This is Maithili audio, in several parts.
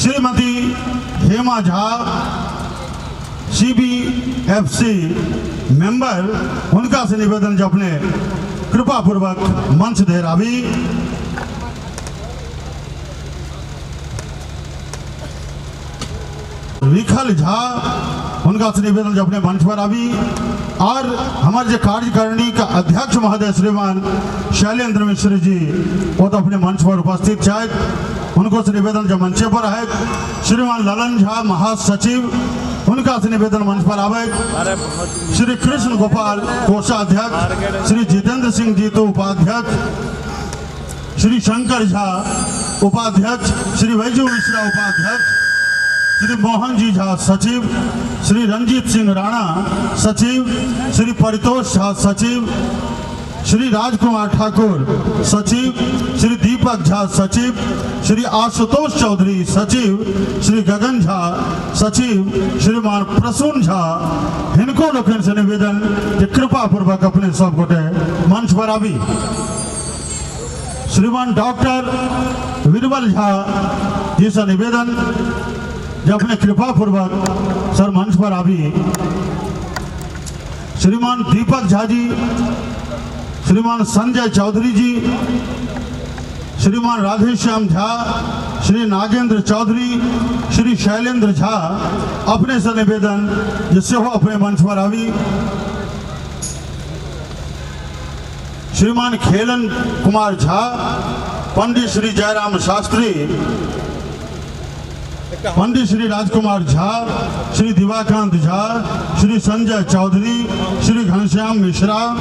Shrimati Hema Jha CBFC member हुनका से निवेदन जे अपने कृपा पूर्वक मंच धरि आबी। विखल झा हुनका से निवेदन जे अपने मंच पर आबी। और हमारे जे कार्यकारिणी का अध्यक्ष महोदय श्रीमान शैलेंद्र मिश्र जी वो तो अपने मंच पर उपस्थित छथि, उनको से निवेदन जो मंचे पर है। श्रीमान ललन झा महासचिव उनका से निवेदन मंच पर आवे। श्री कृष्ण गोपाल कोषाध्यक्ष, श्री जितेंद्र सिंह जी तो उपाध्यक्ष, श्री शंकर झा उपाध्यक्ष, श्री वैजू मिश्रा उपाध्यक्ष, श्री मोहन जी झा सचिव, श्री रंजीत सिंह राणा सचिव, श्री परितोष झा सचिव, श्री राजकुमार ठाकुर सचिव, श्री दीपक झा सचिव, श्री आशुतोष चौधरी सचिव, श्री गगन झा सचिव, श्रीमान प्रसून झा हिनको लोकनि से निवेदन जे कृपा पूर्वक अपने सब गोटे मंच पर आबी। श्रीमान डॉक्टर बीरबल झा जी से निवेदन जे अपने कृपा पूर्वक सर मंच पर आबी। श्रीमान दीपक झा जी, श्रीमान संजय चौधरी जी, श्रीमान राधेश्याम झा, श्री नागेंद्र चौधरी, श्री शैलेंद्र झा अपने से निवेदन जे सेहो अपने मंच पर आबी। श्रीमान खेलन कुमार झा, पंडित श्री जयराम शास्त्री, पंडित श्री राजकुमार झा, श्री दिवाकांत झा, श्री संजय चौधरी, श्री घनश्याम मिश्रा,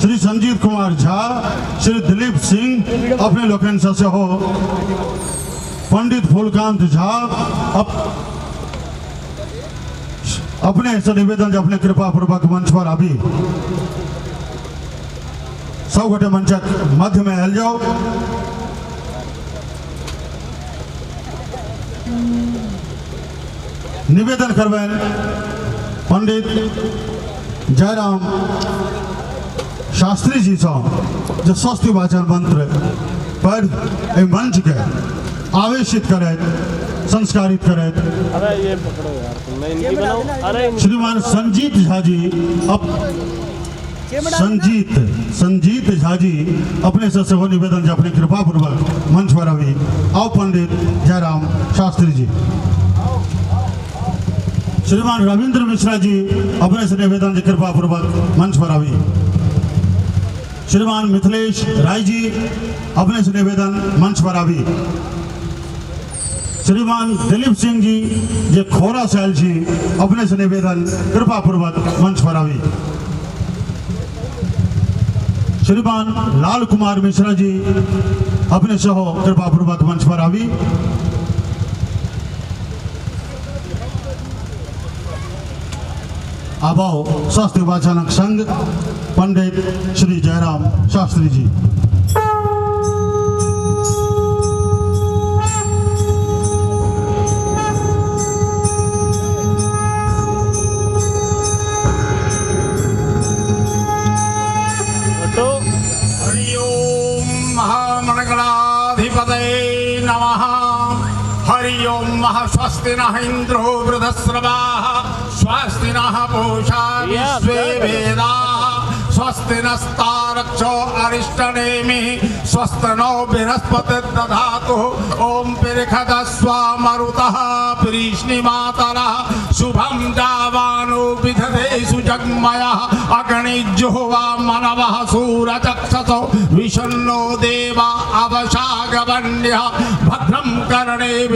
श्री संजीत कुमार झा, श्री दिलीप सिंह अपने लोकनि से सेहो, पंडित फूलकांत झा अपने से निवेदन जे अपने कृपा पूर्वक मंच पर आबी। सब गोटे मंचक मध्य में आयल जाओ। निवेदन करबनि पंडित जयराम शास्त्री जी सँ जे स्वस्ति वाचन मंत्र पढ़ि एहि मंच के आवेशित करैत संस्कारित करैत। अरे ये पकड़ो यार, मैं इनकी बनाऊं। अरे श्रीमान संजीत झा जी संजीत झा जी अपने से सेहो निवेदन जे अपने कृपा पूर्वक मंच पर आबी। आओ पंडित जयराम शास्त्री जी। श्रीमान रविंद्र मिश्रा जी अपने से निवेदन जे कृपा पूर्वक मंच पर आबी। श्रीमान मिथिलेश राय जी अपने से निवेदन मंच पर आबी। श्रीमान दिलीप सिंह जी जे खोरा से आयल छी अपने से निवेदन कृपा पूर्वक मंच पर आबी। श्रीमान लाल कुमार मिश्रा जी अपने सेहो कृपा पूर्वक मंच पर आबी। आबाओ शास्त्री वाचनक संघ पंडित श्री जयराम शास्त्री जी। तो हरि ओम महामणगणाधिपतये नमः। हरि ओम महास्वस्ति नः इंद्रो वृद्धस्रवाः, स्वस्ति नः पूषा विश्वे वेदाः, स्वस्ति नस्तारक्षो अरिष्टनेमिः, स्वस्ति नो बृहस्पतिर्दधातु। ओम पिरखदस्वामरुतः प्रीष्णिमातरः, शुभं जावानो विधते सुजग्मयः, अग्निजुह्वा मनवः सूरचक्षसो, विषण्णो देवा अवशागवन्यः, भद्रं कर्णेभिः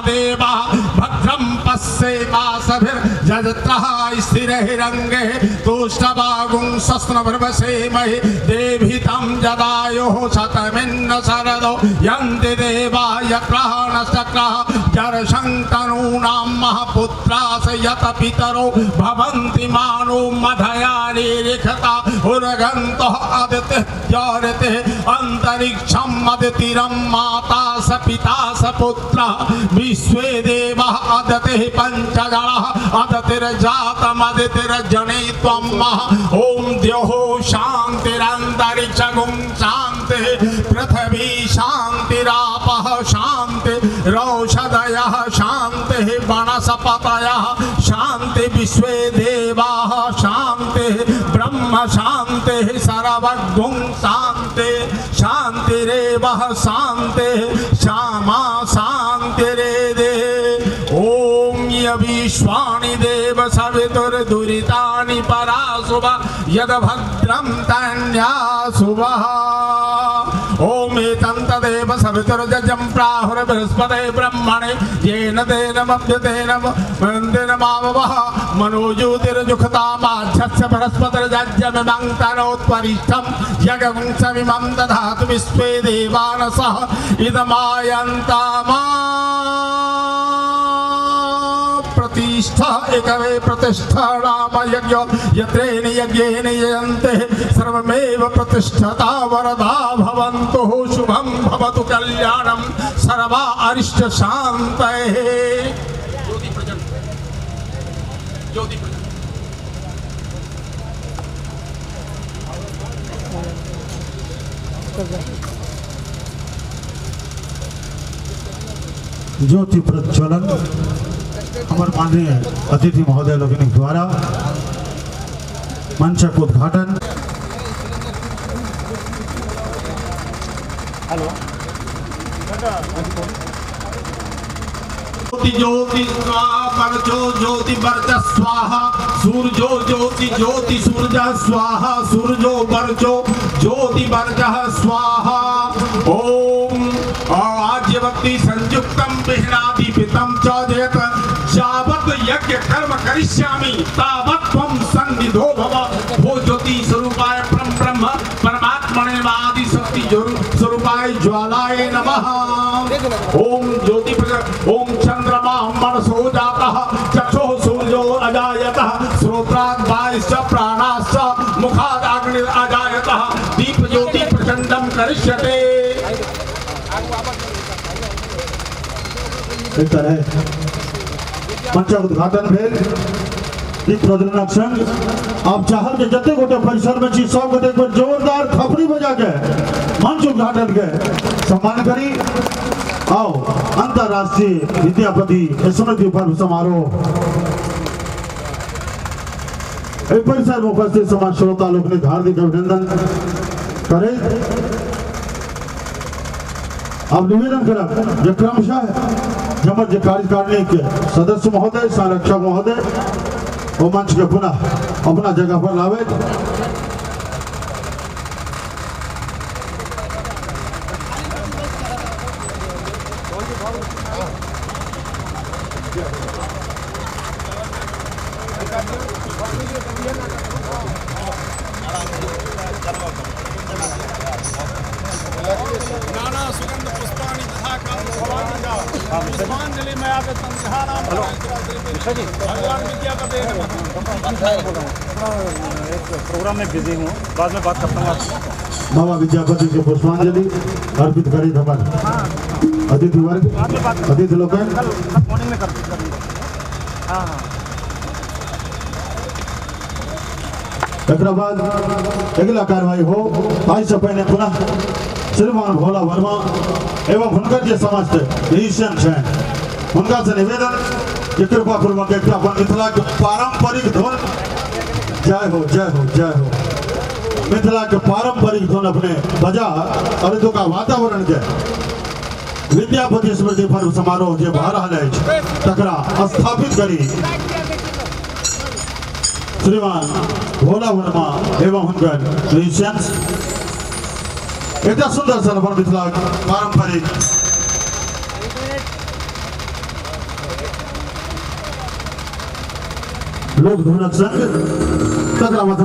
देवाः, भद्रं पश्येमासभिर्यजत्रः स्थिरैरङ्गैः, तुष्टवागुं सस्नभृवसेमहि, देभितं जदायुः शतमिन्न शरदो, यन्ति देवा यत्रः न शक्रः, जरशन्तनूनां महापुत्रास यत पितरो, भवन्ति मानो मधया निरिखता, उरगन्तः अदितिः जरतिः, अंतरिक्षं अदितिरं माता स पिता स पुत्रः, विश्वे देवः अदितिः पञ्चजनः, अदितिर्जातमदितिर्जने त्वं मह। ॐ द्योः शान्तिरन्तरिक्षगुं शान्तिः, पृथिवी शान्तिरापः शान्ति, रौषधयः शान्तिः वनस्पतयः शान्ति विश्वे देवाः शान्तिः ब्रह्म शान्तिः सर्वगुं शान्ति शान्तिरेव शान्तिः श्यामा शान्तिरेधे। ॐ यविश्वानि देव सवितुर्दुरितानि पराशुभ यद्भद्रं तन्याशुभः। ॐ एतं तदेव सवितुर्जं प्राहुर्बृहस्पते ब्रह्मणे येन तेन मभ्यतेन तेन माववः मनोज्योतिर्जुखतामाध्यस्य बृहस्पतिर्जज्यमिमं तनोत्वरिष्ठं यगवंशमिमं दधातु विश्वे देवानसः इदमायन्तामा प्रतिष्ठा एकवे प्रतिष्ठा राम यज्ञ यत्रेण यज्ञेन यजन्ते सर्वमेव प्रतिष्ठता वरदा भवन्तु शुभं भवतु कल्याणं सर्वा अरिष्ट शान्तये। ज्योति प्रज्वल, ज्योति प्रज्वल। ज्योति प्रज्वलन हमारे माननीय अतिथि महोदय लोगों द्वारा मंचक उद्घाटन। हेलो ज्योति ज्योति स्वाहा वर्चो ज्योति वर्च स्वाहा सूर्यो ज्योति ज्योति सूर्य स्वाहा सूर्यो वर्चो ज्योति वर्च स्वाहा। ओम आज्यवक्ति संयुक्तं विहनादिपितं च जयत यावत् यज्ञ कर्म करिष्यामि तावत् त्वं सन्निधो भव। भो ज्योति स्वरूपाय परम ब्रह्म परमात्मने आदि शक्ति स्वरूपाय ज्वालाय नमः। ओम ज्योति ओम चंद्रमा मनसो जातः चक्षुः सूर्यो अजायत श्रोत्रात् वायुश्च प्राणाश्च मुखात् अग्निर् अजायत दीप ज्योति प्रचंडम करिष्यते। इस तरह मंचक उद्घाटन भेल दीप प्रज्वलनक संग। आप चाहब जे जते गोटे परिसर में छी सब गोटे एक बेर जोरदार थपड़ी बजा के मंच उद्घाटन के सम्मान करी। आओ अंतर्राष्ट्रीय विद्यापति स्मृति पर्व समारोह एहि परिसर में उपस्थित समाज श्रोता लोकनिक हार्दिक अभिनंदन करैत अब निवेदन करब जे क्रमशः हमर जे कार्यकारिणी के सदस्य महोदय संरक्षक महोदय ओ मंच के पुनः अपना जगह पर लावे। एक प्रोग्राम में बिजी हूँ, बाद में बात करता हूँ आपसे। बाबा विद्यापति के पुष्पांजलि अर्पित करी हमारे अतिथि वर्ग अतिथि लोग मॉर्निंग में करूँगा। हाँ हाँ। एकरा बाद अगिला कार्रवाई हो ताहि से पहिने पुनः श्रीमान भोला वर्मा एवं हुनकर जे समस्त म्यूजिशियन छनि हुनका से निवेदन कि कृपा पूर्वक एक अपन मिथिला के पारंपरिक धुन जय हो जय हो जय हो मिथिला के पारंपरिक धुन अपने बजा और एतुका वातावरण के विद्यापति स्मृति पर्व समारोह जे भऽ रहल अछि तकरा स्थापित करी। श्रीमान भोला वर्मा एवं हुनकर म्यूजिशियंस एकटा सुंदर सन अपन मिथिला पारंपरिक लोक धुनक संग तकरा बाद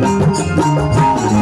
Thank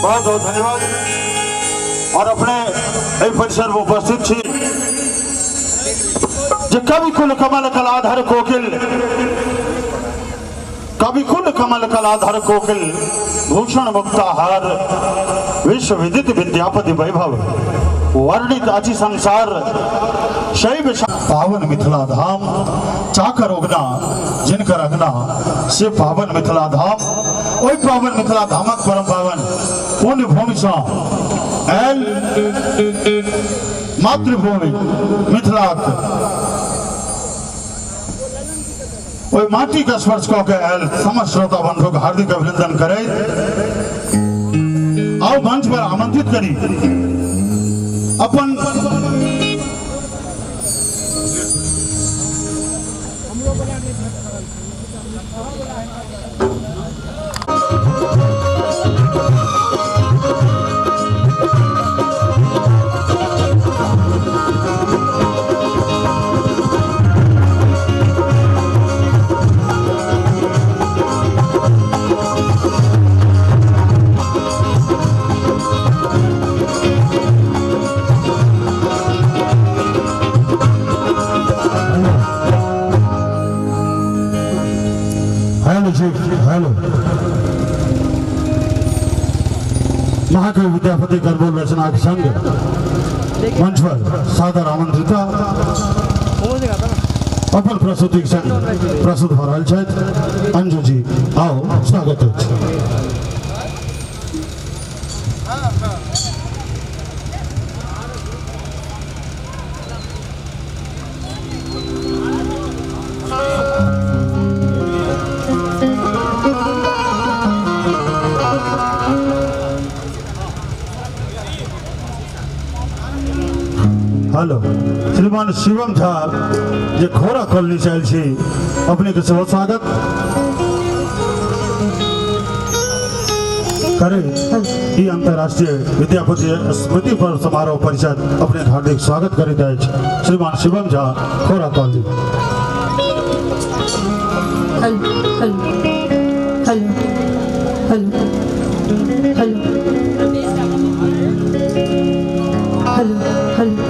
बहुत बहुत धन्यवाद। और अपने एहि परिसर में उपस्थित छी जे कवि कुल कमल कलाधर कोकिल, कवि कुल कमल कलाधर कोकिल भूषण मुक्ताहार विश्व विदित विद्यापति वैभव वर्णित अछि संसार शैव पावन मिथिला धाम चाकर उगना जिनकर अंगना से पावन मिथिला धाम। ओहि पावन मिथिला धामक परम पावन पुण्य भूमि से आयल मातृभूमि मिथिलाक ओहि माटी के स्पर्श कऽ के आयल समस्त श्रोता बंधु के हार्दिक अभिनंदन करैत आओ मंच पर आमंत्रित करी अपन हेलो जी, हेलो। महाकवि विद्यापति करबोल रचना के संग मंच पर सादर आमंत्रित अपन प्रस्तुति के संग प्रस्तुत भऽ रहल छथि अंजू जी, आओ स्वागत अछि। हेलो श्रीमान शिवम झा जे खोरा कॉलोनी से आयल छी, अपने के सेहो स्वागत करे ई अंतर्राष्ट्रीय विद्यापति स्मृति पर्व समारोह परिषद अपने हार्दिक स्वागत करैत अछि श्रीमान शिवम झा खोरा colony. Hello hello hello hello hello hello hello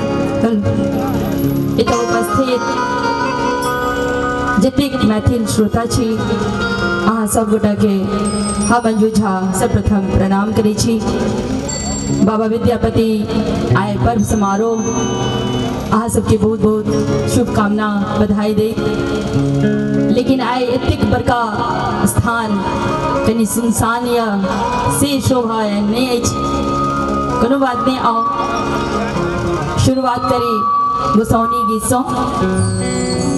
hello. एतऽ उपस्थित जतेक मैथिल श्रोता छी, अहाँ सब गोटाके हम अंजू झा सर्वप्रथम प्रणाम करै छी। बाबा विद्यापति आइ पर्व समारोह अहाँ सबके बहुत बहुत शुभकामना बधाई दैत, लेकिन आइ एतेक बड़का स्थान कनि सुनसान यऽ से शोभा नहि अछि। कोनो बात नहि, आउ शुरुआत करी गोसाउनी गीतसँ।